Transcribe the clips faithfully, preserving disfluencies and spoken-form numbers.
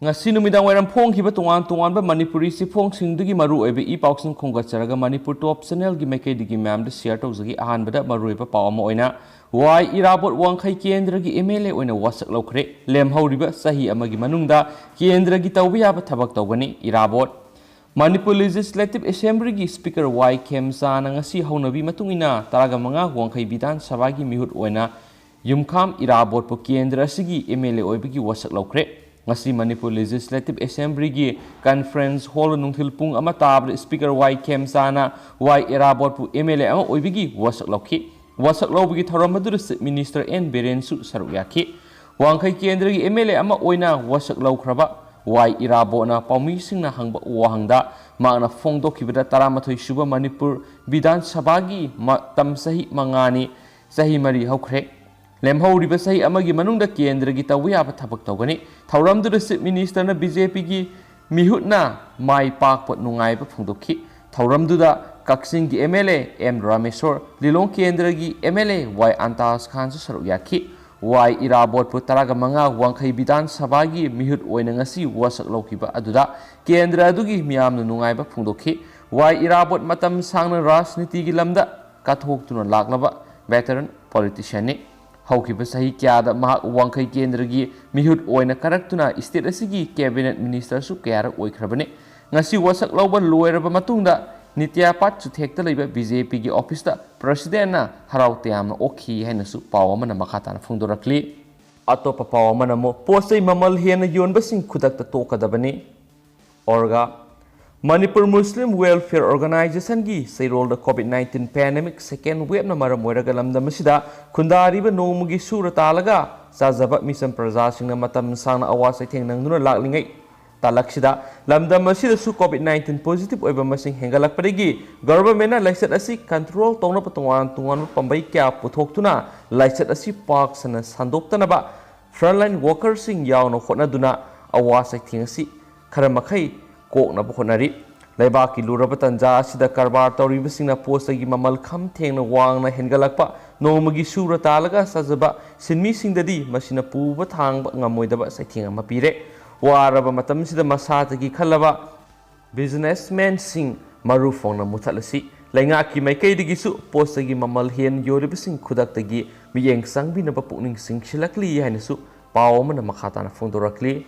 ꯉꯁꯤ ꯅꯨꯃꯤꯗꯥꯡ ꯋꯥꯏꯔꯝ ꯐꯣꯡꯈꯤꯕ ꯇꯣꯉꯥꯟ ꯇꯣꯉꯥꯟꯕ ꯃꯅꯤꯄꯨꯔꯤ ꯆꯦꯐꯣꯡꯁꯤꯡꯗꯨꯒꯤ ꯃꯔꯨꯑꯣꯏꯕ ꯏ ꯄꯥꯎꯁꯤꯡ ꯈꯣꯝꯒꯠꯆꯔꯒ ꯃꯅꯤꯄꯨꯔ ꯇꯣꯞ ꯆꯦꯅꯦꯜꯒꯤ ꯃꯥꯏꯀꯩꯗꯒꯤ ꯃꯌꯥꯝꯗ ꯁꯤꯌꯔ ꯇꯧꯖꯒꯦ꯫ ꯑꯍꯥꯟꯕꯗ ꯃꯔꯨꯑꯣꯏꯕ ꯄꯥꯎ ꯑꯃ ꯑꯣꯏꯅ ꯋꯥꯏ ꯏꯔꯥꯕꯣꯠ ꯋꯥꯡꯈꯩ ꯀꯦꯟꯗ꯭ꯔꯒꯤ ꯑꯦꯝ ꯑꯦꯜ ꯑꯦ ꯑꯣꯏꯅ ꯋꯥꯁꯛ ꯂꯧꯈ꯭ꯔꯦ꯫ ꯂꯦꯝꯍꯧꯔꯤꯕ ꯆꯍꯤ ꯑꯃꯒꯤ ꯃꯅꯨꯡꯗ ꯀꯦꯟꯗ꯭ꯔꯒꯤ ꯇꯧꯕ ꯌꯥꯕ ꯊꯕꯛ ꯇꯧꯒꯅꯤ꯫ ꯏꯔꯥꯕꯣꯠ ꯃꯅꯤꯄꯨꯔ ꯂꯦꯖꯤꯁꯂꯦꯇꯤꯚ ꯑꯦꯁꯦꯝꯕ꯭ꯂꯤꯒꯤ ꯁ꯭ꯄꯤꯀꯔ ꯋꯥꯏ ꯈꯦꯝꯆꯥꯅ ꯉꯁꯤ ꯍꯧꯅꯕꯤ ꯃꯇꯨꯡ ꯏꯟꯅ ꯇꯔꯥꯒ ꯃꯉꯥ ꯋꯥꯡꯈꯩ ꯕꯤꯙꯥꯟ ꯁꯚꯥꯒꯤ ꯃꯤꯍꯨꯠ ꯑꯣꯏꯅ ꯌꯨꯝꯈꯥꯝ ꯏꯔꯥꯕꯣꯠꯄꯨ ꯀꯦꯟꯗ꯭ꯔ ꯑꯁꯤꯒꯤ ꯑꯦꯝ ꯑꯦꯜ ꯑꯦ ꯑꯣꯏꯕꯒꯤ ꯋꯥꯁꯛ ꯂꯧꯈ꯭ꯔꯦ꯫ ꯉꯁꯤ ꯃꯅꯤꯄꯨꯔ ꯂꯦꯖꯤꯁꯂꯦꯇꯤꯚ ꯑꯦꯁꯦꯝꯕ꯭ꯂꯤꯒꯤ ꯀꯟꯐꯔꯦꯟꯁ ꯍꯣꯜꯗ ꯅꯨꯡꯊꯤꯜ ꯄꯨꯡ ꯑꯃ ꯇꯥꯕꯗ ꯁ꯭ꯄꯤꯀꯔ ꯋꯥꯏ ꯈꯦꯝꯆꯥꯅ ꯋꯥꯏ ꯏꯔꯥꯕꯣꯠꯄꯨ ꯑꯦꯝ ꯑꯦꯜ ꯑꯦ ꯑꯃ ꯑꯣꯏꯕꯒꯤ ꯋꯥꯁꯛ ꯂꯧꯈꯤ꯫ ꯋꯥꯁꯛ ꯂꯧꯕꯒꯤ ꯊꯧꯔꯝ ꯑꯗꯨꯗ ꯆꯤꯐ ꯃꯤꯅꯤꯁꯇꯔ ꯑꯦꯟ ꯕꯤꯔꯦꯟꯁꯨ ꯁꯔꯨꯛ ꯌꯥꯈꯤ꯫ ꯋꯥꯡꯈꯩ ꯀꯦꯟꯗ꯭ꯔꯒꯤ ꯑꯦꯝ ꯑꯦꯜ ꯑꯦ ꯑꯃ ꯑꯣꯏꯅ ꯋꯥꯁꯛ ꯂꯧꯈ꯭ꯔꯕ ꯋꯥꯏ ꯏꯔꯥꯕꯣꯠꯅ ꯄꯥꯎꯃꯤꯁꯤꯡꯅ ꯍꯪꯕ ꯋꯥꯍꯪꯗ ꯃꯍꯥꯛꯅ ꯐꯣꯡꯗꯣꯛꯈꯤꯕꯗ ꯇꯔꯥꯃꯥꯊꯣꯏ ꯁꯨꯕ ꯃꯅꯤꯄꯨꯔ ꯕꯤꯙꯥꯟ ꯁꯚꯥꯒꯤ ꯃꯇꯝ ꯆꯍꯤ ꯃꯉꯥꯅꯤ, ꯆꯍꯤ ꯃꯔꯤ ꯍꯧꯈ꯭ꯔꯦ꯫ ꯂꯦꯝꯍꯧꯔꯤꯕ ꯆꯍꯤ ꯑꯃꯒꯤ ꯃꯅꯨꯡꯗ ꯀꯦꯟꯗ꯭ꯔꯒꯤ ꯇꯧꯕ ꯌꯥꯕ ꯊꯕꯛ ꯇꯧꯒꯅꯤ꯫ ꯊꯧꯔꯝꯗꯨꯗ ꯆꯤꯐ ꯃꯤꯅꯤꯁꯇꯔꯅ ꯕꯤ ꯖꯦ ꯄꯤꯒꯤ ꯃꯤꯍꯨꯠꯅ ꯃꯥꯏ ꯄꯥꯛꯄ ꯅꯨꯡꯉꯥꯏꯕ ꯐꯣꯡꯗꯣꯛꯈꯤ꯫ ꯊꯧꯔꯝꯗꯨꯗ ꯀꯛꯆꯤꯡꯒꯤ M L A M Rameshwor, ꯂꯤꯂꯣꯡ ꯀꯦꯟꯗ꯭ꯔꯒꯤ ꯑꯦꯝ ꯑꯦꯜ ꯑꯦ ꯋꯥꯏ ꯑꯟꯇꯥꯖ ꯈꯥꯟꯁꯨ ꯁꯔꯨꯛ ꯌꯥꯈꯤ꯫ ꯋꯥꯏ ꯏꯔꯥꯕꯣꯠꯄꯨ ꯇꯔꯥꯒ ꯃꯉꯥ ꯋꯥꯡꯈꯩ ꯕꯤꯙꯥꯟ ꯁꯚꯥꯒꯤ ꯃꯤꯍꯨꯠ ꯑꯣꯏꯅ ꯉꯁꯤ ꯋꯥꯁꯛ ꯂꯧꯈꯤꯕ ꯑꯗꯨꯗ ꯀꯦꯟꯗ꯭ꯔ ꯑꯗꯨꯒꯤ ꯃꯤꯌꯥꯝꯅ ꯅꯨꯡꯉꯥꯏꯕ ꯐꯣꯡꯗꯣꯛꯈꯤ꯫ ꯋꯥꯏ ꯏꯔꯥꯕꯣꯠ ꯃꯇꯝ ꯁꯥꯡꯅ ꯔꯥꯖꯅꯤꯇꯤꯒꯤ ꯂꯝꯗ ꯀꯠꯊꯣꯛꯇꯨꯅ ꯂꯥꯛꯂꯕ ꯚꯦꯇꯔꯟ ꯄꯣꯂꯤꯇꯤꯁꯤꯌꯥꯟꯅꯤ꯫ ꯍꯧꯈꯤꯕ ꯆꯍꯤ ꯀꯌꯥꯗ ꯃꯍꯥꯛ ꯋꯥꯡꯈꯩ ꯀꯦꯟꯗ꯭ꯔꯒꯤ ꯃꯤꯍꯨꯠ ꯑꯣꯏꯅ ꯀꯔꯛꯇꯨꯅ ꯁ꯭ꯇꯦꯠ ꯑꯁꯤꯒꯤ ꯀꯦꯕꯤꯅꯦꯠ ꯃꯤꯅꯤꯁꯇꯔꯁꯨ ꯀꯌꯥꯔꯛ ꯑꯣꯏꯈ꯭ꯔꯕꯅꯤ꯫ ꯉꯁꯤ ꯋꯥꯁꯛ ꯂꯧꯕ ꯂꯣꯏꯔꯕ ꯃꯇꯨꯡꯗ ꯅꯤꯇ꯭ꯌꯥꯄꯥꯠ ꯆꯨꯊꯦꯛꯇ ꯂꯩꯕ ꯕꯤ ꯖꯦ ꯄꯤꯒꯤ ꯑꯣꯐꯤꯁꯇ ꯄ꯭ꯔꯁꯤꯗꯦꯟꯅ ꯍꯔꯥꯎ ꯇꯌꯥꯝꯅ ꯑꯣꯛꯈꯤ ꯍꯥꯏꯅꯁꯨ ꯄꯥꯎ ꯑꯃꯅ ꯃꯈꯥ ꯇꯥꯅ ꯐꯣꯡꯗꯣꯔꯛꯂꯤ꯫ ꯑꯇꯣꯞꯄ ꯄꯥꯎ ꯑꯃꯅ ꯑꯃꯨꯛ ꯄꯣꯠ ꯆꯩ ꯃꯃꯜ ꯍꯦꯟꯅ ꯌꯣꯟꯕꯁꯤꯡ ꯈꯨꯗꯛꯇ ꯇꯣꯛꯀꯗꯕꯅꯤ꯫ ꯑꯣꯔꯒꯥ, ꯃꯅꯤꯄꯨꯔ ꯃꯨꯁꯂꯤꯝ ꯋꯦꯜꯐꯤꯌꯔ ꯑꯣꯔꯒꯅꯥꯏꯖꯦꯁꯟꯒꯤ ꯆꯩꯔꯣꯜꯗ ꯀꯣꯚꯤꯗ ꯅꯥꯏꯟꯇꯤꯟ ꯄꯦꯟꯗꯦꯃꯤꯛ ꯁꯦꯀꯦꯟ ꯋꯦꯕꯅ ꯃꯔꯝ ꯑꯣꯏꯔꯒ ꯂꯝꯗꯝ ꯑꯁꯤꯗ ꯈꯨꯟꯗꯥꯔꯤꯕ ꯅꯣꯡꯃꯒꯤ ꯁꯨꯔ ꯇꯥꯜꯂꯒ ꯆꯥꯖꯕ ꯃꯤꯆꯝ ꯄ꯭ꯔꯖꯥꯁꯤꯡꯅ ꯃꯇꯝ ꯁꯥꯡꯅ ꯑꯋꯥ ꯆꯩꯊꯦꯡ ꯅꯪꯗꯨꯅ ꯂꯥꯛꯂꯤꯉꯩ ꯇꯥꯂꯛꯁꯤꯗ ꯂꯝꯗꯝ ꯑꯁꯤꯗꯁꯨ ꯀꯣꯚꯤꯗ ꯅꯥꯏꯟꯇꯤꯟ ꯄꯣꯖꯤꯇꯤꯚ ꯑꯣꯏꯕ ꯃꯁꯤꯡ ꯍꯦꯟꯒꯠꯂꯛꯄꯗꯒꯤ ꯒꯚꯔꯟꯃꯦꯟꯠꯅ ꯂꯥꯏꯆꯠ ꯑꯁꯤ ꯀꯟꯇ꯭ꯔꯣꯜ ꯇꯧꯅꯕ ꯇꯣꯉꯥꯟ ꯇꯣꯉꯥꯟꯕ ꯄꯥꯝꯕꯩ ꯀꯌꯥ ꯄꯨꯊꯣꯛꯇꯨꯅ ꯂꯥꯏꯆꯠ ꯑꯁꯤ ꯄꯥꯛ ꯁꯟꯅ ꯁꯟꯗꯣꯛꯇꯅꯕ ꯐ꯭ꯔꯟꯂꯥꯏꯟ ꯋꯥꯀꯔꯁꯤꯡ ꯌꯥꯎꯅ ꯍꯣꯠꯅꯗꯨꯅ ꯑꯋꯥ ꯆꯩꯊꯦꯡ ꯑꯁꯤ ꯈꯔ ꯃꯈꯩ ꯀꯣꯛꯅꯕ ꯍꯣꯠꯅꯔꯤ꯫ ꯂꯩꯕꯥꯛꯀꯤ ꯂꯨꯔꯕ ꯇꯟꯖꯥ ꯑꯁꯤꯗ ꯀꯔꯕꯥꯔ ꯇꯧꯔꯤꯕꯁꯤꯡꯅ ꯄꯣꯠ ꯆꯩꯒꯤ ꯃꯃꯜ ꯈꯝ ꯊꯦꯡꯅ ꯋꯥꯡꯅ ꯍꯦꯟꯒꯠꯂꯛꯄ, ꯅꯣꯡꯃꯒꯤ ꯁꯨꯔ ꯇꯥꯜꯂꯒ ꯆꯥꯖꯕ ꯁꯤꯟꯃꯤꯁꯤꯡꯗꯗꯤ ꯃꯁꯤꯅ ꯄꯨꯕ ꯊꯥꯡꯕ ꯉꯝꯃꯣꯏꯗꯕ ꯆꯩꯊꯦꯡ ꯑꯃ ꯄꯤꯔꯦ꯫ ꯋꯥꯔꯕ ꯃꯇꯝꯁꯤꯗ ꯃꯁꯥꯗꯒꯤ ꯈꯜꯂꯕ ꯕꯤꯖꯤꯅꯦꯁꯃꯦꯟꯁꯤꯡ ꯃꯔꯨ ꯐꯣꯡꯅ ꯃꯨꯊꯠꯂꯁꯤ꯫ ꯂꯩꯉꯥꯛꯀꯤ ꯃꯥꯏꯀꯩꯗꯒꯤꯁꯨ ꯄꯣꯠ ꯆꯩꯒꯤ ꯃꯃꯜ ꯍꯦꯟ ꯌꯣꯜꯂꯤꯕꯁꯤꯡ ꯈꯨꯗꯛꯇꯒꯤ ꯃꯤꯠꯌꯦꯡ ꯆꯪꯕꯤꯅꯕ ꯄꯨꯛꯅꯤꯡ ꯆꯤꯡꯁꯤꯜꯂꯛꯂꯤ ꯍꯥꯏꯅꯁꯨ ꯄꯥꯎ ꯑꯃꯅ ꯃꯈꯥ ꯇꯥꯅ ꯐꯣꯡꯗꯣꯔꯛꯂꯤ꯫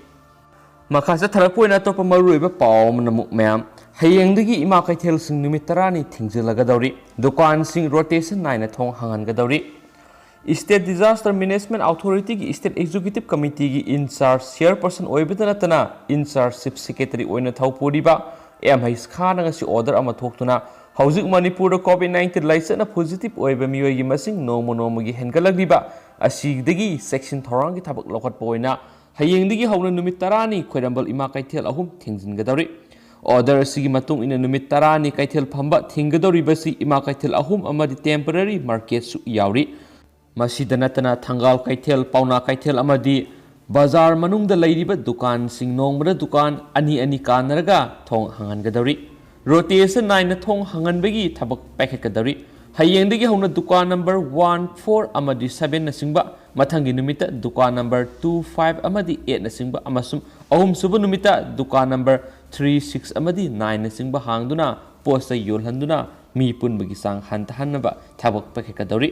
ꯃꯈꯥ ꯆꯠꯊꯔꯛꯄ ꯑꯣꯏꯅ ꯑꯇꯣꯞꯄ ꯃꯔꯨꯑꯣꯏꯕ ꯄꯥꯎ ꯑꯃꯅ ꯑꯃꯨꯛ ꯃꯌꯥꯝ, ꯍꯌꯦꯡꯗꯒꯤ ꯏꯃꯥ ꯀꯩꯊꯦꯜꯁꯤꯡ ꯅꯨꯃꯤꯠ ꯇꯔꯥꯅꯤ ꯊꯤꯡꯖꯤꯜꯂꯒꯗꯧꯔꯤ꯫ ꯗꯨꯀꯥꯟꯁꯤꯡ ꯔꯣꯇꯦꯁꯟ ꯅꯥꯏꯅ ꯊꯣꯡ ꯍꯥꯡꯍꯟꯒꯗꯧꯔꯤ꯫ State Disaster Management Authority ꯒꯤ State Executive Committee ꯒꯤ in charge chairperson ꯑꯣꯏꯕꯇ ꯅꯠꯇꯅ in charge chief secretary ꯑꯣꯏꯅ ꯊꯧ ꯄꯨꯔꯤꯕ ꯑꯦꯝ ꯍꯩꯁ ꯈꯥꯟꯅ ꯉꯁꯤ order ꯑꯃ ꯊꯣꯛꯇꯨꯅ ꯍꯧꯖꯤꯛ ꯃꯅꯤꯄꯨꯔꯗ COVID nineteen ꯂꯥꯏꯆꯠꯅ positive ꯑꯣꯏꯕ ꯃꯤꯑꯣꯏꯒꯤ ꯃꯁꯤꯡ ꯅꯣꯡꯃ ꯅꯣꯡꯃꯒꯤ ꯍꯦꯟꯒꯠꯂꯛꯂꯤꯕ ꯑꯁꯤꯗꯒꯤ ꯆꯦꯛꯁꯤꯟ ꯊꯧꯔꯥꯡꯒꯤ ꯊꯕꯛ ꯂꯧꯈꯠꯄ ꯑꯣꯏꯅ ꯍꯌꯦꯡꯗꯒꯤ ꯍꯧꯅ ꯅꯨꯃꯤꯠ ꯇꯔꯥꯅꯤ ꯈ꯭ꯋꯥꯏꯔꯝꯕꯟ ꯏꯃꯥ ꯀꯩꯊꯦꯜ ꯑꯍꯨꯝ ꯊꯤꯡꯖꯤꯟꯒꯗꯧꯔꯤ꯫ Order ꯑꯁꯤꯒꯤ ꯃꯇꯨꯡ ꯏꯟꯅ ꯅꯨꯃꯤꯠ ꯇꯔꯥꯅꯤ ꯀꯩꯊꯦꯜ ꯐꯝꯕ ꯊꯤꯡꯒꯗꯧꯔꯤꯕꯁꯤ ꯏꯃꯥ ꯀꯩꯊꯦꯜ ꯑꯍꯨꯝ ꯑꯃꯗꯤ temporary market ꯁꯨ ꯌꯥꯎꯔꯤ꯫ ꯃꯁꯤꯗ ꯅꯠꯇꯅ ꯊꯪꯒꯥꯜ ꯀꯩꯊꯦꯜ, ꯄꯥꯎꯅꯥ ꯀꯩꯊꯦꯜ ꯑꯃꯗꯤ ꯕꯖꯥꯔ ꯃꯅꯨꯡꯗ ꯂꯩꯔꯤꯕ ꯗꯨꯀꯥꯟꯁꯤꯡ ꯅꯣꯡꯃꯗ ꯗꯨꯀꯥꯟ ꯑꯅꯤ ꯑꯅꯤ ꯀꯥꯟꯅꯔꯒ ꯊꯣꯡ ꯍꯥꯡꯍꯟꯒꯗꯧꯔꯤ꯫ ꯔꯣꯇꯦꯁꯟ ꯅꯥꯏꯅ ꯊꯣꯡ ꯍꯥꯡꯍꯟꯕꯒꯤ ꯊꯕꯛ ꯄꯥꯏꯈꯠꯀꯗꯧꯔꯤ꯫ ꯍꯌꯦꯡꯗꯒꯤ ꯍꯧꯅ ꯗꯨꯀꯥꯟ number one four ꯑꯃꯗꯤ seven ꯅꯆꯤꯡꯕ, ꯃꯊꯪꯒꯤ ꯅꯨꯃꯤꯠꯇ ꯗꯨꯀꯥꯟ number two five ꯑꯃꯗꯤ eight ꯅꯆꯤꯡꯕ ꯑꯃꯁꯨꯡ ꯑꯍꯨꯝꯁꯨꯕ ꯅꯨꯃꯤꯠꯇ ꯗꯨꯀꯥꯟ number three six ꯑꯃꯗꯤ nine ꯅꯆꯤꯡꯕ ꯍꯥꯡꯗꯨꯅ ꯄꯣꯠ ꯆꯩ ꯌꯣꯜꯍꯟꯗꯨꯅ ꯃꯤ ꯄꯨꯟꯕꯒꯤ ꯆꯥꯡ ꯍꯟꯊꯍꯟꯅꯕ ꯊꯕꯛ ꯄꯥꯏꯈꯠꯀꯗꯧꯔꯤ꯫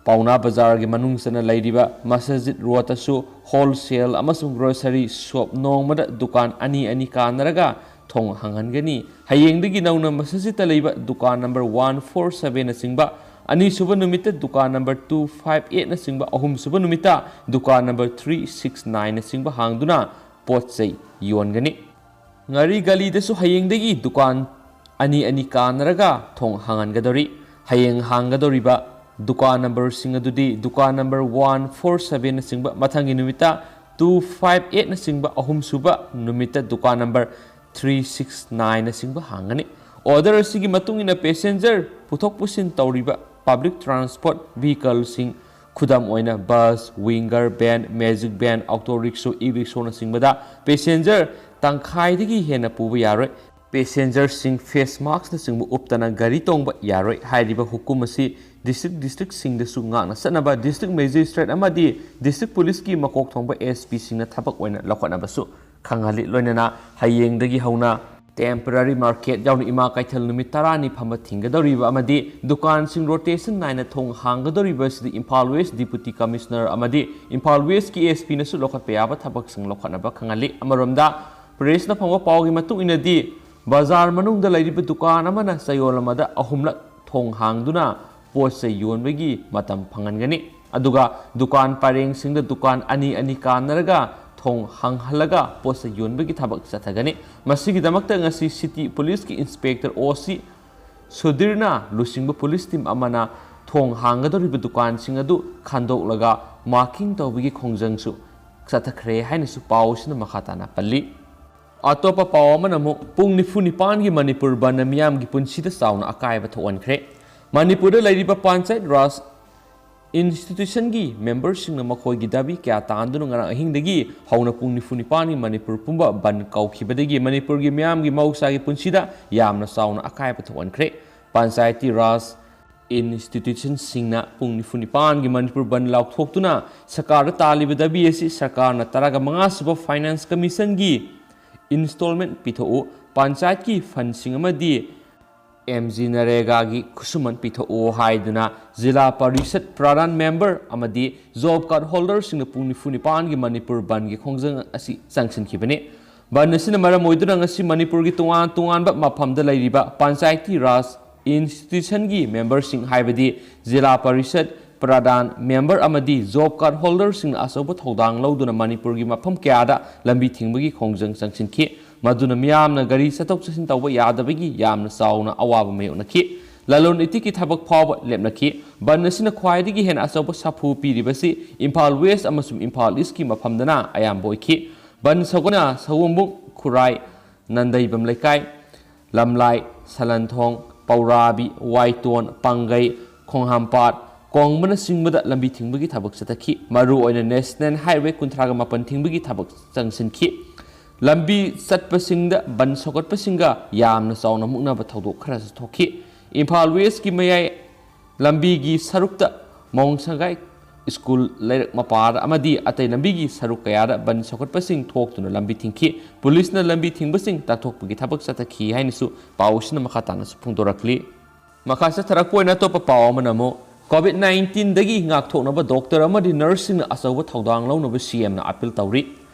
ꯄꯥꯎꯅꯥ ꯕꯖꯥꯔꯒꯤ ꯃꯅꯨꯡ ꯆꯟꯅ ꯂꯩꯔꯤꯕ ꯃꯁꯖꯤꯗ ꯔꯣꯗꯇꯁꯨ wholesale ꯑꯃꯁꯨꯡ grocery shop ꯅꯣꯡꯃꯗ ꯗꯨꯀꯥꯟ ꯑꯅꯤ ꯑꯅꯤ ꯀꯥꯟꯅꯔꯒ ꯊꯣꯡ ꯍꯥꯡꯍꯟꯒꯅꯤ꯫ ꯍꯌꯦꯡꯗꯒꯤ ꯅꯧꯅ ꯃꯁꯖꯤꯗꯇ ꯂꯩꯕ ꯗꯨꯀꯥꯟ number one four seven ꯅꯆꯤꯡꯕ, ꯑꯅꯤꯁꯨꯕ ꯅꯨꯃꯤꯠꯇ ꯗꯨꯀꯥꯟ number two five eight ꯅꯆꯤꯡꯕ, ꯑꯍꯨꯝꯁꯨꯕ ꯅꯨꯃꯤꯠꯇ ꯗꯨꯀꯥꯟ number three six nine ꯅꯆꯤꯡꯕ ꯍꯥꯡꯗꯨꯅ ꯄꯣꯠ ꯆꯩ ꯌꯣꯟꯒꯅꯤ꯫ ꯉꯥꯔꯤ ꯒꯂꯤꯗꯁꯨ ꯍꯌꯦꯡꯗꯒꯤ ꯗꯨꯀꯥꯟ ꯑꯅꯤ ꯑꯅꯤ ꯀꯥꯟꯅꯔꯒ ꯊꯣꯡ ꯍꯥꯡꯍꯟꯒꯗꯧꯔꯤ꯫ ꯍꯌꯦꯡ ꯍꯥꯡꯒꯗꯧꯔꯤꯕ ꯗꯨꯀꯥꯟ number ꯁꯤꯡ ꯑꯗꯨꯗꯤ ꯗꯨꯀꯥꯟ number one four seven ꯅꯆꯤꯡꯕ, ꯃꯊꯪꯒꯤ ꯅꯨꯃꯤꯠꯇ two five eight ꯅꯆꯤꯡꯕ, ꯑꯍꯨꯝꯁꯨꯕ ꯅꯨꯃꯤꯠꯇ ꯗꯨꯀꯥꯟ number three six nine ꯅꯆꯤꯡꯕ ꯍꯥꯡꯒꯅꯤ꯫ Order ꯑꯁꯤꯒꯤ ꯃꯇꯨꯡ ꯏꯟꯅ passenger ꯄꯨꯊꯣꯛ ꯄꯨꯁꯤꯟ ꯇꯧꯔꯤꯕ public transport vehicle ꯁꯤꯡ, ꯈꯨꯗꯝ ꯑꯣꯏꯅ bus, Winger van, Magic van, auto rickshaw, e-rickshaw ꯅꯆꯤꯡꯕꯗ passenger ꯇꯪꯈꯥꯏꯗꯒꯤ ꯍꯦꯟꯅ ꯄꯨꯕ ꯌꯥꯔꯣꯏ꯫ Passenger ꯁꯤꯡ face mask ꯅꯆꯤꯡꯕ ꯎꯞꯇꯅ ꯒꯥꯔꯤ ꯇꯣꯡꯕ ꯌꯥꯔꯣꯏ꯫ ꯍꯥꯏꯔꯤꯕ ꯍꯨꯀꯨꯝ ꯑꯁꯤ ꯗꯤꯁꯇ꯭ꯔꯤꯛ ꯗꯤꯁꯇ꯭ꯔꯤꯛꯁꯤꯡꯗꯁꯨ ꯉꯥꯛꯅ ꯆꯠꯅꯕ ꯗꯤꯁꯇ꯭ꯔꯤꯛ ꯃꯦꯖꯤꯁꯇ꯭ꯔꯦꯠ ꯑꯃꯗꯤ ꯗꯤꯁꯇ꯭ꯔꯤꯛ ꯄꯨꯂꯤꯁꯀꯤ ꯃꯀꯣꯛ ꯊꯣꯡꯕ ꯑꯦꯁ ꯄꯤꯁꯤꯡꯅ ꯊꯕꯛ ꯑꯣꯏꯅ ꯂꯧꯈꯠꯅꯕꯁꯨ ꯈꯪꯍꯜꯂꯤ꯫ ꯂꯣꯏꯅꯅ ꯍꯌꯦꯡꯗꯒꯤ ꯍꯧꯅ ꯇꯦꯝꯄꯔꯔꯤ ꯃꯥꯔꯀꯦꯠ ꯌꯥꯎꯅ ꯏꯃꯥ ꯀꯩꯊꯦꯜ ꯅꯨꯃꯤꯠ ꯇꯔꯥꯅꯤ ꯐꯝꯕ ꯊꯤꯡꯒꯗꯧꯔꯤꯕ ꯑꯃꯗꯤ ꯗꯨꯀꯥꯟꯁꯤꯡ ꯔꯣꯇꯦꯁꯟ ꯅꯥꯏꯅ ꯊꯣꯡ ꯍꯥꯡꯒꯗꯧꯔꯤꯕ ꯑꯁꯤꯗ ꯏꯝꯐꯥꯜ ꯋꯦꯁ ꯗꯤꯄꯨꯇꯤ ꯀꯃꯤꯁꯅꯔ ꯑꯃꯗꯤ ꯏꯝꯐꯥꯜ ꯋꯦꯁꯀꯤ ꯑꯦꯁ ꯄꯤꯅꯁꯨ ꯂꯧꯈꯠꯄ ꯌꯥꯕ ꯊꯕꯛꯁꯤꯡ ꯂꯧꯈꯠꯅꯕ ꯈꯪꯍꯜꯂꯤ꯫ ꯑꯃꯔꯣꯝꯗ, ꯄ꯭ꯔꯦꯁꯅ ꯐꯪꯕ ꯄꯥꯎꯒꯤ ꯃꯇꯨꯡ ꯏꯟꯅꯗꯤ, ꯕꯖꯥꯔ ꯃꯅꯨꯡꯗ ꯂꯩꯔꯤꯕ ꯗꯨꯀꯥꯟ ꯑꯃꯅ ꯆꯌꯣꯜ ꯑꯃꯗ ꯑꯍꯨꯝꯂꯛ ꯊꯣꯡ ꯍꯥꯡꯗꯨꯅ ꯄꯣꯠ ꯆꯩ ꯌꯣꯟꯕꯒꯤ ꯃꯇꯝ ꯐꯪꯍꯟꯒꯅꯤ꯫ ꯑꯗꯨꯒ ꯗꯨꯀꯥꯟ ꯄꯔꯦꯡꯁꯤꯡꯗ ꯗꯨꯀꯥꯟ ꯑꯅꯤ ꯑꯅꯤ ꯀꯥꯟꯅꯔꯒ ꯊꯣꯡ ꯍꯥꯡꯍꯜꯂꯒ ꯄꯣꯠ ꯆꯩ ꯌꯣꯟꯕꯒꯤ ꯊꯕꯛ ꯆꯠꯊꯒꯅꯤ꯫ ꯃꯁꯤꯒꯤꯗꯃꯛꯇ ꯉꯁꯤ ꯁꯤꯇꯤ ꯄꯨꯂꯤꯁꯀꯤ ꯏꯟꯁꯄꯦꯛꯇꯔ ꯑꯣ ꯁꯤ ꯁꯨꯙꯤꯔꯅ ꯂꯨꯆꯤꯡꯕ ꯄꯨꯂꯤꯁ ꯇꯤꯝ ꯑꯃꯅ ꯊꯣꯡ ꯍꯥꯡꯒꯗꯧꯔꯤꯕ ꯗꯨꯀꯥꯟꯁꯤꯡ ꯑꯗꯨ ꯈꯟꯗꯣꯛꯂꯒ ꯃꯥꯔꯀꯤꯡ ꯇꯧꯕꯒꯤ ꯈꯣꯡꯖꯪꯁꯨ ꯆꯠꯊꯈ꯭ꯔꯦ ꯍꯥꯏꯅꯁꯨ ꯄꯥꯎ ꯑꯁꯤꯅ ꯃꯈꯥ ꯇꯥꯅ ꯄꯜꯂꯤ꯫ ꯑꯇꯣꯞꯄ ꯄꯥꯎ ꯑꯃꯅ ꯑꯃꯨꯛ ꯄꯨꯡ ꯅꯤꯐꯨ ꯅꯤꯄꯥꯟꯒꯤ ꯃꯅꯤꯄꯨꯔ ꯕꯟꯅ ꯃꯤꯌꯥꯝꯒꯤ ꯄꯨꯟꯁꯤꯗ ꯆꯥꯎꯅ ꯑꯀꯥꯏꯕ ꯊꯣꯛꯍꯟꯈ꯭ꯔꯦ꯫ ꯃꯅꯤꯄꯨꯔꯗ ꯂꯩꯔꯤꯕ ꯄꯟꯆꯥꯌꯠ ꯔꯥꯖ ꯏꯟꯁꯇꯤꯇ꯭ꯌꯨꯁꯟꯒꯤ ꯃꯦꯝꯕꯔꯁꯤꯡꯅ ꯃꯈꯣꯏꯒꯤ ꯗꯥꯕꯤ ꯀꯌꯥ ꯇꯥꯟꯗꯨꯅ ꯉꯔꯥꯡ ꯑꯍꯤꯡꯗꯒꯤ ꯍꯧꯅ ꯄꯨꯡ ꯅꯤꯐꯨ ꯅꯤꯄꯥꯟꯒꯤ ꯃꯅꯤꯄꯨꯔ ꯄꯨꯝꯕ ꯕꯟ ꯀꯧꯈꯤꯕꯗꯒꯤ ꯃꯅꯤꯄꯨꯔꯒꯤ ꯃꯤꯌꯥꯝꯒꯤ ꯃꯍꯧꯁꯥꯒꯤ ꯄꯨꯟꯁꯤꯗ ꯌꯥꯝꯅ ꯆꯥꯎꯅ ꯑꯀꯥꯏꯕ ꯊꯣꯛꯍꯟꯈ꯭ꯔꯦ꯫ ꯄꯟꯆꯥꯌꯇꯤ ꯔꯥꯖ ꯏꯟꯁꯇꯤꯇ꯭ꯌꯨꯁꯟꯁꯤꯡꯅ ꯄꯨꯡ ꯅꯤꯐꯨ ꯅꯤꯄꯥꯟꯒꯤ ꯃꯅꯤꯄꯨꯔ ꯕꯟ ꯂꯥꯎꯊꯣꯛꯇꯨꯅ ꯁꯔꯀꯥꯔꯗ ꯇꯥꯜꯂꯤꯕ ꯗꯥꯕꯤ ꯑꯁꯤ ꯁꯔꯀꯥꯔꯅ ꯇꯔꯥꯃꯉꯥ ꯁꯨꯕ ꯐꯥꯏꯅꯥꯟꯁ ꯀꯃꯤꯁꯟꯒꯤ ꯏꯟꯁꯇꯣꯜꯃꯦꯟ ꯄꯤꯊꯣꯛꯎ, ꯄꯟꯆꯥꯌꯠꯀꯤ ꯐꯟꯁꯤꯡ ꯑꯃꯗꯤ ꯑꯦꯝ ꯖꯤ ꯅꯔꯦꯒꯥꯒꯤ ꯈꯨꯠꯁꯨꯃꯟ ꯄꯤꯊꯣꯛꯎ ꯍꯥꯏꯗꯨꯅ ꯖꯤꯂꯥ ꯄꯔꯤꯁꯠ ꯄ꯭ꯔꯙꯥꯟ ꯃꯦꯝꯕꯔ ꯑꯃꯗꯤ ꯖꯣꯕ ꯀꯥꯔꯗ ꯍꯣꯜꯗꯔꯁꯤꯡꯅ ꯄꯨꯡ ꯅꯤꯐꯨ ꯅꯤꯄꯥꯟꯒꯤ ꯃꯅꯤꯄꯨꯔ ꯕꯟꯒꯤ ꯈꯣꯡꯖꯪ ꯑꯁꯤ ꯆꯪꯁꯤꯟꯈꯤꯕꯅꯤ꯫ ꯕꯟ ꯑꯁꯤꯅ ꯃꯔꯝ ꯑꯣꯏꯗꯨꯅ ꯉꯁꯤ ꯃꯅꯤꯄꯨꯔꯒꯤ ꯇꯣꯉꯥꯟ ꯇꯣꯉꯥꯟꯕ ꯃꯐꯝꯗ ꯂꯩꯔꯤꯕ ꯄꯟꯆꯥꯌꯇꯤ ꯔꯥꯖ ꯏꯟꯁꯇꯤꯇ꯭ꯌꯨꯁꯟꯒꯤ ꯃꯦꯝꯕꯔꯁꯤꯡ, ꯍꯥꯏꯕꯗꯤ ꯖꯤꯂꯥ ꯄꯔꯤꯁꯠ ꯄ꯭ꯔꯙꯥꯟ ꯃꯦꯝꯕꯔ ꯑꯃꯗꯤ ꯖꯣꯕ ꯀꯥꯔꯗ ꯍꯣꯜꯗꯔꯁꯤꯡꯅ ꯑꯆꯧꯕ ꯊꯧꯗꯥꯡ ꯂꯧꯗꯨꯅ ꯃꯅꯤꯄꯨꯔꯒꯤ ꯃꯐꯝ ꯀꯌꯥꯗ ꯂꯝꯕꯤ ꯊꯤꯡꯕꯒꯤ ꯈꯣꯡꯖꯪ ꯆꯪꯁꯤꯟꯈꯤ꯫ ꯃꯗꯨꯅ ꯃꯤꯌꯥꯝꯅ ꯒꯥꯔꯤ ꯆꯠꯊꯣꯛ ꯆꯠꯁꯤꯟ ꯇꯧꯕ ꯌꯥꯗꯕꯒꯤ ꯌꯥꯝꯅ ꯆꯥꯎꯅ ꯑꯋꯥꯕ ꯃꯥꯌꯣꯛꯅꯈꯤ꯫ ꯂꯂꯣꯟ ꯏꯇꯤꯛꯀꯤ ꯊꯕꯛ ꯐꯥꯎꯕ ꯂꯦꯞꯅꯈꯤ꯫ ꯕꯟ ꯑꯁꯤꯅ ꯈ꯭ꯋꯥꯏꯗꯒꯤ ꯍꯦꯟꯅ ꯑꯆꯧꯕ ꯁꯥꯐꯨ ꯄꯤꯔꯤꯕꯁꯤ ꯏꯝꯐꯥꯜ ꯋꯦꯁ ꯑꯃꯁꯨꯡ ꯏꯝꯐꯥꯜ ꯏꯁꯀꯤ ꯃꯐꯝꯗꯅ ꯑꯌꯥꯝꯕ ꯑꯣꯏꯈꯤ꯫ ꯕꯟ ꯁꯧꯒꯠꯅ ꯁꯑꯣꯝꯕꯨꯡ, ꯈꯨꯔꯥꯏ, ꯅꯟꯗꯩꯕꯝ ꯂꯩꯀꯥꯏ, ꯂꯝꯂꯥꯏ, ꯁꯂꯟꯊꯣꯡ, ꯄꯧꯔꯥꯕꯤ, ꯋꯥꯏꯇꯣꯟ, ꯄꯥꯡꯒꯩ, ꯈꯣꯡꯍꯥꯝꯄꯥꯠ, ꯀꯣꯡꯕꯅꯆꯤꯡꯕꯗ ꯂꯝꯕꯤ ꯊꯤꯡꯕꯒꯤ ꯊꯕꯛ ꯆꯠꯊꯈꯤ꯫ ꯃꯔꯨꯑꯣꯏꯅ ꯅꯦꯁꯅꯦꯜ ꯍꯥꯏꯋꯦ ꯀꯨꯟꯊ꯭ꯔꯥꯒ ꯃꯥꯄꯟ ꯊꯤꯡꯕꯒꯤ ꯊꯕꯛ ꯆꯪꯁꯤꯟꯈꯤ꯫ ꯂꯝꯕꯤ ꯆꯠꯄꯁꯤꯡꯗ ꯕꯟ ꯁꯧꯒꯠꯄꯁꯤꯡꯒ ꯌꯥꯝꯅ ꯆꯥꯎꯅ ꯃꯨꯛꯅꯕ ꯊꯧꯗꯣꯛ ꯈꯔꯁꯨ ꯊꯣꯛꯈꯤ꯫ ꯏꯝꯐꯥꯜ ꯋꯦꯁꯀꯤ ꯃꯌꯥꯏ ꯂꯝꯕꯤꯒꯤ ꯁꯔꯨꯛꯇ ꯃꯣꯡꯁꯪꯒꯥꯏ ꯁ꯭ꯀꯨꯜ ꯂꯩꯔꯛ ꯃꯄꯥꯗ ꯑꯃꯗꯤ ꯑꯇꯩ ꯂꯝꯕꯤꯒꯤ ꯁꯔꯨꯛ ꯀꯌꯥꯗ ꯕꯟ ꯁꯧꯒꯠꯄꯁꯤꯡ ꯊꯣꯛꯇꯨꯅ ꯂꯝꯕꯤ ꯊꯤꯡꯈꯤ꯫ ꯄꯨꯂꯤꯁꯅ ꯂꯝꯕꯤ ꯊꯤꯡꯕꯁꯤꯡ ꯇꯥꯟꯊꯣꯛꯄꯒꯤ ꯊꯕꯛ ꯆꯠꯊꯈꯤ ꯍꯥꯏꯅꯁꯨ ꯄꯥꯎ ꯑꯁꯤꯅ ꯃꯈꯥ ꯇꯥꯅꯁꯨ ꯐꯣꯡꯗꯣꯔꯛꯂꯤ꯫ ꯃꯈꯥ ꯆꯠꯊꯔꯛꯄ ꯑꯣꯏꯅ ꯑꯇꯣꯞꯄ ꯄꯥꯎ ꯑꯃꯅ ꯑꯃꯨꯛ COVID nineteenꯗꯒꯤ ꯉꯥꯛꯊꯣꯛꯅꯕ ꯗꯣꯛꯇꯔ ꯑꯃꯗꯤ ꯅꯔꯁꯁꯤꯡꯅ ꯑꯆꯧꯕ ꯊꯧꯗꯥꯡ ꯂꯧꯅꯕ CMꯅ ꯑꯥꯄꯤꯜ ꯇꯧꯔꯤ꯫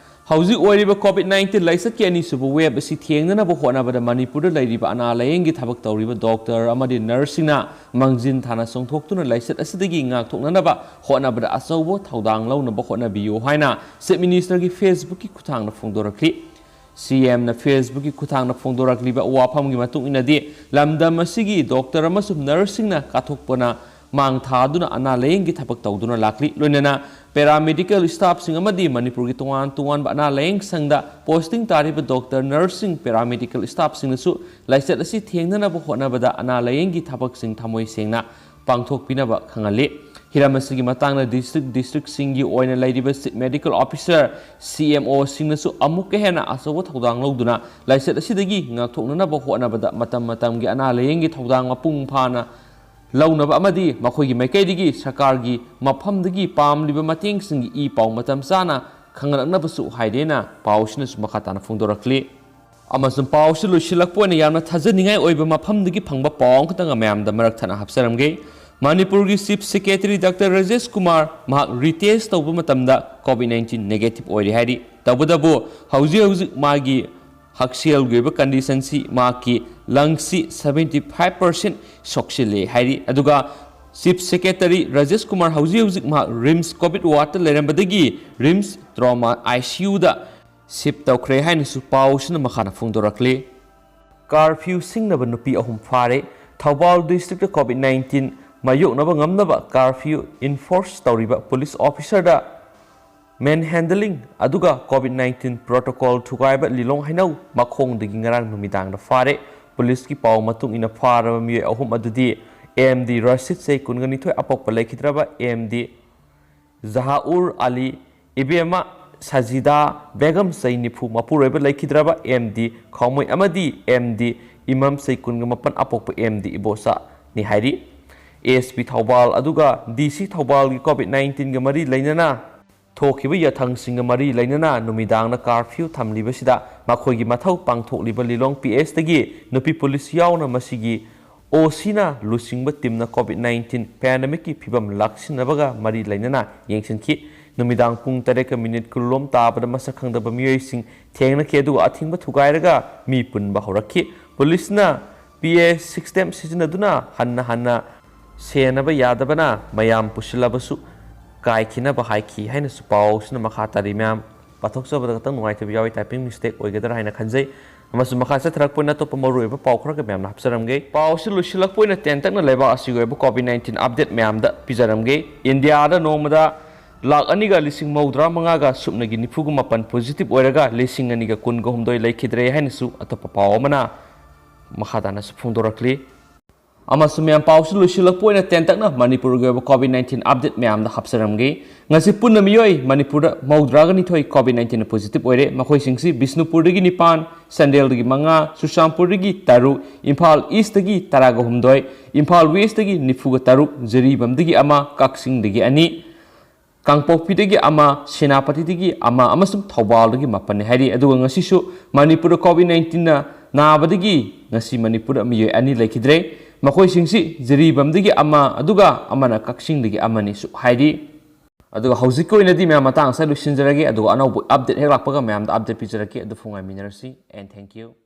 ꯍꯧꯖꯤꯛ ꯑꯣꯏꯔꯤꯕ COVID nineteen ꯂꯥꯏꯆꯠꯀꯤ ꯑꯅꯤꯁꯨꯕ wave ꯑꯁꯤ ꯊꯦꯡꯅꯅꯕ ꯍꯣꯠꯅꯕꯗ ꯃꯅꯤꯄꯨꯔꯗ ꯂꯩꯔꯤꯕ ꯑꯅꯥ ꯂꯥꯌꯦꯡꯒꯤ ꯊꯕꯛ ꯇꯧꯔꯤꯕ ꯗꯣꯛꯇꯔ ꯑꯃꯗꯤ ꯅꯔꯁꯁꯤꯡꯅ ꯃꯥꯡꯖꯤꯟ ꯊꯥꯅ ꯆꯣꯡꯊꯣꯛꯇꯨꯅ ꯂꯥꯏꯆꯠ ꯑꯁꯤꯗꯒꯤ ꯉꯥꯛꯊꯣꯛꯅꯅꯕ ꯍꯣꯠꯅꯕꯗ ꯑꯆꯧꯕ ꯊꯧꯗꯥꯡ ꯂꯧꯅꯕ ꯍꯣꯠꯅꯕꯤꯌꯨ ꯍꯥꯏꯅ Chief Ministerꯒꯤ Facebookꯀꯤ ꯈꯨꯠꯊꯥꯡꯗ ꯐꯣꯡꯗꯣꯔꯛꯂꯤ꯫ CMꯅ Facebookꯀꯤ ꯈꯨꯠꯊꯥꯡꯗ ꯐꯣꯡꯗꯣꯔꯛꯂꯤꯕ ꯋꯥꯐꯝꯒꯤ ꯃꯇꯨꯡ ꯏꯟꯅꯗꯤ, ꯂꯝꯗꯝ ꯑꯁꯤꯒꯤ ꯗꯣꯛꯇꯔ ꯑꯃꯁꯨꯡ ꯅꯔꯁꯁꯤꯡꯅ ꯀꯠꯊꯣꯛꯄꯅ ꯃꯥꯡ ꯊꯥꯗꯨꯅ ꯑꯅꯥ ꯂꯥꯌꯦꯡꯒꯤ ꯊꯕꯛ ꯇꯧꯗꯨꯅ ꯂꯥꯛꯂꯤ꯫ ꯂꯣꯏꯅꯅ paramedical staffꯁꯤꯡ ꯑꯃꯗꯤ ꯃꯅꯤꯄꯨꯔꯒꯤ ꯇꯣꯉꯥꯟ ꯇꯣꯉꯥꯟꯕ ꯑꯅꯥ ꯂꯥꯌꯦꯡ ꯁꯪꯗ posting ꯇꯥꯔꯤꯕ ꯗꯣꯛꯇꯔ, ꯅꯔꯁꯁꯤꯡ, paramedical staffꯁꯤꯡꯅꯁꯨ ꯂꯥꯏꯆꯠ ꯑꯁꯤ ꯊꯦꯡꯅꯅꯕ ꯍꯣꯠꯅꯕꯗ ꯑꯅꯥ ꯂꯥꯌꯦꯡꯒꯤ ꯊꯕꯛꯁꯤꯡ ꯊꯃꯣꯏ ꯁꯦꯡꯅ ꯄꯥꯡꯊꯣꯛꯄꯤꯅꯕ ꯈꯪꯍꯜꯂꯤ꯫ ꯍꯤꯔꯝ ꯑꯁꯤꯒꯤ ꯃꯇꯥꯡꯗ district, districtꯁꯤꯡꯒꯤ ꯑꯣꯏꯅ ꯂꯩꯔꯤꯕ Chief Medical Officer, CMOꯁꯤꯡꯅꯁꯨ ꯑꯃꯨꯛꯀ ꯍꯦꯟꯅ ꯑꯆꯧꯕ ꯊꯧꯗꯥꯡ ꯂꯧꯗꯨꯅ ꯂꯥꯏꯆꯠ ꯑꯁꯤꯗꯒꯤ ꯉꯥꯛꯊꯣꯛꯅꯅꯕ ꯍꯣꯠꯅꯕꯗ ꯃꯇꯝ ꯃꯇꯝꯒꯤ ꯑꯅꯥ ꯂꯥꯌꯦꯡꯒꯤ ꯊꯧꯗꯥꯡ ꯃꯄꯨꯡ ꯐꯥꯅ ꯂꯧꯅꯕ ꯑꯃꯗꯤ ꯃꯈꯣꯏꯒꯤ ꯃꯥꯏꯀꯩꯗꯒꯤ ꯁꯔꯀꯥꯔꯒꯤ ꯃꯐꯝꯗꯒꯤ ꯄꯥꯝꯂꯤꯕ ꯃꯇꯦꯡꯁꯤꯡꯒꯤ ꯏ ꯄꯥꯎ ꯃꯇꯝ ꯆꯥꯅ ꯈꯪꯍꯜꯂꯛꯅꯕꯁꯨ ꯍꯥꯏꯔꯦꯅ ꯄꯥꯎꯁꯤꯅꯁꯨ ꯃꯈꯥ ꯇꯥꯅ ꯐꯣꯡꯗꯣꯔꯛꯂꯤ꯫ ꯑꯃꯁꯨꯡ ꯄꯥꯎꯁꯤ ꯂꯣꯏꯁꯤꯜꯂꯛꯄ ꯑꯣꯏꯅ ꯌꯥꯝꯅ ꯊꯥꯖꯅꯤꯡꯉꯥꯏ ꯑꯣꯏꯕ ꯃꯐꯝꯗꯒꯤ ꯐꯪꯕ ꯄꯥꯎ ꯑꯃꯈꯛꯇꯪꯒ ꯃꯌꯥꯝꯗ ꯃꯔꯛ ꯊꯠꯅ ꯍꯥꯞꯆꯔꯝꯒꯦ꯫ ꯃꯅꯤꯄꯨꯔꯒꯤ Chief Secretary Doctor Rajesh Kumar ꯃꯍꯥꯛ retest ꯇꯧꯕ ꯃꯇꯝꯗ COVID nineteen negative ꯑꯣꯏꯔꯦ ꯍꯥꯏꯔꯤ꯫ ꯇꯧꯕꯇꯕꯨ ꯍꯧꯖꯤꯛ ꯍꯧꯖꯤꯛ ꯃꯥꯒꯤ ꯍꯛꯁꯦꯜꯒꯤ ꯑꯣꯏꯕ conditionꯁꯤ, ꯃꯍꯥꯛꯀꯤ lungsꯁꯤ seventy five percent ꯁꯣꯛꯆꯤꯜꯂꯦ ꯍꯥꯏꯔꯤ꯫ ꯑꯗꯨꯒ Chief Secretary ꯔꯥꯖꯦꯁ ꯀꯨꯃꯥꯔ ꯍꯧꯖꯤꯛ ꯍꯧꯖꯤꯛ ꯃꯍꯥꯛ RIMS COVID wardꯇ ꯂꯩꯔꯝꯕꯗꯒꯤ RIMS trauma ICUꯗ shift ꯇꯧꯈ꯭ꯔꯦ ꯍꯥꯏꯅꯁꯨ ꯄꯥꯎꯁꯤꯅ ꯃꯈꯥꯗ ꯐꯣꯡꯗꯣꯔꯛꯂꯤ꯫ Curfew ꯁꯤꯡꯅꯕ ꯅꯨꯄꯤ ꯑꯍꯨꯝ ꯐꯥꯔꯦ꯫ ꯊꯧꯕꯥꯜ districtꯇ COVID nineteen ꯃꯥꯌꯣꯛꯅꯕ ꯉꯝꯅꯕ curfew enforce ꯇꯧꯔꯤꯕ police officerꯗ manhandling ꯑꯗꯨꯒ COVID nineteen protocol ꯊꯨꯒꯥꯏꯕ ꯂꯤꯂꯣꯡ ꯍꯩꯅꯧ ꯃꯈꯣꯡꯗꯒꯤ ꯉꯔꯥꯡ ꯅꯨꯃꯤꯗꯥꯡꯗ ꯐꯥꯔꯦ꯫ ꯄꯨꯂꯤꯁꯀꯤ ꯄꯥꯎ ꯃꯇꯨꯡ ꯏꯟꯅ ꯐꯥꯔꯕ ꯃꯤꯑꯣꯏ ꯑꯍꯨꯝ ꯑꯗꯨꯗꯤ AMD ꯔꯁꯤꯗ, ꯆꯍꯤ ꯀꯨꯟꯒ ꯅꯤꯊꯣꯏ, ꯑꯄꯣꯛꯄ ꯂꯩꯈꯤꯗ꯭ꯔꯕ AMD ꯖꯍꯥꯎꯔ ꯑꯂꯤ, ꯏꯕꯦꯝꯃ ꯁꯖꯤꯗꯥ ꯕꯦꯒꯝ, ꯆꯍꯤ ꯅꯤꯐꯨ, ꯃꯄꯨꯔꯣꯏꯕ ꯂꯩꯈꯤꯗ꯭ꯔꯕ AMD ꯈꯥꯎꯃꯩ ꯑꯃꯗꯤ AMD ꯏꯃꯝ, ꯆꯍꯤ ꯀꯨꯟꯒ ꯃꯥꯄꯟ, ꯑꯄꯣꯛꯄ AMD ꯏꯕꯣꯆꯥꯅꯤ ꯍꯥꯏꯔꯤ꯫ ꯑꯦꯁ ꯄꯤ ꯊꯧꯕꯥꯜ ꯑꯗꯨꯒ ꯗꯤ ꯁꯤ ꯊꯧꯕꯥꯜꯒꯤ ꯀꯣꯚꯤꯗ ꯅꯥꯏꯟꯇꯤꯟꯒ ꯃꯔꯤ ꯂꯩꯅꯅ ꯊꯣꯛꯈꯤꯕ ꯌꯥꯊꯪꯁꯤꯡꯒ ꯃꯔꯤ ꯂꯩꯅꯅ ꯅꯨꯃꯤꯗꯥꯡꯗ ꯀꯥꯔꯐ꯭ꯌꯨ ꯊꯝꯂꯤꯕꯁꯤꯗ ꯃꯈꯣꯏꯒꯤ ꯃꯊꯧ ꯄꯥꯡꯊꯣꯛꯂꯤꯕ ꯂꯤꯂꯣꯡ ꯄꯤ ꯑꯦꯁꯇꯒꯤ ꯅꯨꯄꯤ ꯄꯨꯂꯤꯁ ꯌꯥꯎꯅ ꯃꯁꯤꯒꯤ ꯑꯣ ꯁꯤꯅ ꯂꯨꯆꯤꯡꯕ ꯇꯤꯝꯅ ꯀꯣꯚꯤꯗ ꯅꯥꯏꯟꯇꯤꯟ ꯄꯦꯟꯗꯦꯃꯤꯛꯀꯤ ꯐꯤꯕꯝ ꯂꯥꯛꯁꯤꯟꯅꯕꯒ ꯃꯔꯤ ꯂꯩꯅꯅ ꯌꯦꯡꯁꯤꯟꯈꯤ꯫ ꯅꯨꯃꯤꯗꯥꯡ ꯄꯨꯡ ꯇꯔꯦꯠꯀ ꯃꯤꯅꯤꯠ ꯀꯨꯟꯂꯣꯝ ꯇꯥꯕꯗ ꯃꯁꯛ ꯈꯪꯗꯕ ꯃꯤꯑꯣꯏꯁꯤꯡ ꯊꯦꯡꯅꯈꯤ, ꯑꯗꯨꯒ ꯑꯊꯤꯡꯕ ꯊꯨꯒꯥꯏꯔꯒ ꯃꯤ ꯄꯨꯟꯕ ꯍꯧꯔꯛꯈꯤ꯫ ꯄꯨꯂꯤꯁꯅ ꯄꯤ ꯑꯦ ꯁꯤꯁꯇꯦꯝ ꯁꯤꯖꯤꯟꯅꯗꯨꯅ ꯍꯟꯅ ꯍꯟꯅ ꯁꯦꯟꯅꯕ ꯌꯥꯗꯕꯅ ꯃꯌꯥꯝ ꯄꯨꯁꯤꯜꯂꯕꯁꯨ ꯀꯥꯏꯈꯤꯅꯕ ꯍꯥꯏꯈꯤ ꯍꯥꯏꯅꯁꯨ ꯄꯥꯎꯁꯤꯅ ꯃꯈꯥ ꯇꯥꯔꯤ꯫ ꯃꯌꯥꯝ ꯄꯥꯊꯣꯛꯆꯕꯗ ꯈꯛꯇꯪ ꯅꯨꯡꯉꯥꯏꯇꯕ ꯌꯥꯎꯏ, ꯇꯥꯏꯄꯤꯡ ꯃꯤꯁꯇꯦꯛ ꯑꯣꯏꯒꯗ꯭ꯔꯥ ꯍꯥꯏꯅ ꯈꯟꯖꯩ꯫ ꯑꯃꯁꯨꯡ ꯃꯈꯥ ꯆꯠꯊꯔꯛꯄ ꯑꯣꯏꯅ ꯑꯇꯣꯞꯄ ꯃꯔꯨꯑꯣꯏꯕ ꯄꯥꯎ ꯈꯔꯒ ꯃꯌꯥꯝꯅ ꯍꯥꯞꯆꯔꯝꯒꯦ꯫ ꯄꯥꯎꯁꯤ ꯂꯣꯏꯁꯤꯜꯂꯛꯄ ꯑꯣꯏꯅ ꯇꯦꯟꯇꯛꯅ ꯂꯩꯕꯥꯛ ꯑꯁꯤꯒꯤ ꯑꯣꯏꯕ ꯀꯣꯚꯤꯗ ꯅꯥꯏꯟꯇꯤꯟ ꯑꯞꯗꯦꯠ ꯃꯌꯥꯝꯗ ꯄꯤꯖꯔꯝꯒꯦ꯫ ꯏꯟꯗꯤꯌꯥꯗ ꯅꯣꯡꯃꯗ ꯂꯥꯛ ꯑꯅꯤꯒ ꯂꯤꯁꯤꯡ ꯃꯧꯗ꯭ꯔꯥ ꯃꯉꯥꯒ ꯁꯨꯞꯅꯒꯤ ꯅꯤꯐꯨꯒ ꯃꯥꯄꯟ ꯄꯣꯖꯤꯇꯤꯚ ꯑꯣꯏꯔꯒ ꯂꯤꯁꯤꯡ ꯑꯅꯤꯒ ꯀꯨꯟꯒ ꯍꯨꯝꯗꯣꯏ ꯂꯩꯈꯤꯗ꯭ꯔꯦ ꯍꯥꯏꯅꯁꯨ ꯑꯇꯣꯞꯄ ꯄꯥꯎ ꯑꯃꯅ ꯃꯈꯥ ꯇꯥꯅꯁꯨ ꯐꯣꯡꯗꯣꯔꯛꯂꯤ꯫ ꯑꯃꯁꯨꯡ ꯃꯌꯥꯝ ꯄꯥꯎꯁꯤ ꯂꯣꯏꯁꯤꯜꯂꯛꯄ ꯑꯣꯏꯅ ꯇꯦꯟꯇꯛꯅ ꯃꯅꯤꯄꯨꯔꯒꯤ ꯑꯣꯏꯕ ꯀꯣꯚꯤꯗ ꯅꯥꯏꯟꯇꯤꯟ ꯑꯞꯗꯦꯠ ꯃꯌꯥꯝꯗ ꯍꯥꯞꯆꯔꯝꯒꯦ꯫ ꯉꯁꯤ ꯄꯨꯟꯅ ꯃꯤꯑꯣꯏ ꯃꯅꯤꯄꯨꯔꯗ ꯃꯧꯗ꯭ꯔꯥꯒ ꯅꯤꯊꯣꯏ ꯀꯣꯚꯤꯗ ꯅꯥꯏꯟꯇꯤꯟꯅ ꯄꯣꯖꯤꯇꯤꯚ ꯑꯣꯏꯔꯦ꯫ ꯃꯈꯣꯏꯁꯤꯡꯁꯤ ꯕꯤꯁꯅꯨꯄꯨꯔꯗꯒꯤ ꯅꯤꯄꯥꯟ, ꯆꯥꯟꯗꯦꯜꯗꯒꯤ ꯃꯉꯥ, ꯆꯨꯔꯆꯥꯟꯄꯨꯔꯗꯒꯤ ꯇꯔꯨꯛ, ꯏꯝꯐꯥꯜ ꯏꯁꯇꯒꯤ ꯇꯔꯥꯒ ꯍꯨꯝꯗꯣꯏ, ꯏꯝꯐꯥꯜ ꯋꯦꯁꯇꯒꯤ ꯅꯤꯐꯨꯒ ꯇꯔꯨꯛ, ꯖꯤꯔꯤꯕꯥꯝꯗꯒꯤ ꯑꯃ, ꯀꯛꯆꯤꯡꯗꯒꯤ ꯑꯅꯤ, ꯀꯥꯡꯄꯣꯛꯄꯤꯗꯒꯤ ꯑꯃ, ꯁꯦꯅꯥꯄꯇꯤꯗꯒꯤ ꯑꯃ ꯑꯃꯁꯨꯡ ꯊꯧꯕꯥꯜꯗꯒꯤ ꯃꯥꯄꯟꯅꯤ ꯍꯥꯏꯔꯤ꯫ ꯑꯗꯨꯒ ꯉꯁꯤꯁꯨ ꯃꯅꯤꯄꯨꯔꯗ ꯀꯣꯚꯤꯗ ꯅꯥꯏꯟꯇꯤꯟꯅ ꯅꯥꯕꯗꯒꯤ ꯉꯁꯤ ꯃꯅꯤꯄꯨꯔꯗ ꯃꯤꯑꯣꯏ ꯑꯅꯤ ꯂꯩꯈꯤꯗ꯭ꯔꯦ꯫ ꯃꯈꯣꯏꯁꯤꯡꯁꯤ ꯖꯤꯔꯤꯕꯥꯝꯗꯒꯤ ꯑꯃ, ꯑꯗꯨꯒ ꯑꯃꯅ ꯀꯛꯆꯤꯡꯗꯒꯤ ꯑꯃꯅꯤꯁꯨ ꯍꯥꯏꯔꯤ꯫ ꯑꯗꯨꯒ ꯍꯧꯖꯤꯛꯀꯤ ꯑꯣꯏꯅꯗꯤ ꯃꯌꯥꯝ ꯃꯇꯥꯡ ꯑꯁꯤꯗ ꯂꯣꯏꯁꯤꯟꯖꯔꯒꯦ, ꯑꯗꯨꯒ ꯑꯅꯧꯕ ꯑꯞꯗꯦꯠ ꯍꯦꯛ ꯂꯥꯛꯄꯒ ꯃꯌꯥꯝꯗ ꯑꯞꯗꯦꯠ ꯄꯤꯖꯔꯛꯀꯦ꯫ ꯑꯗꯨ ꯐꯥꯎ ꯉꯥꯏꯃꯤꯟꯅꯔꯁꯤ, and thank you꯫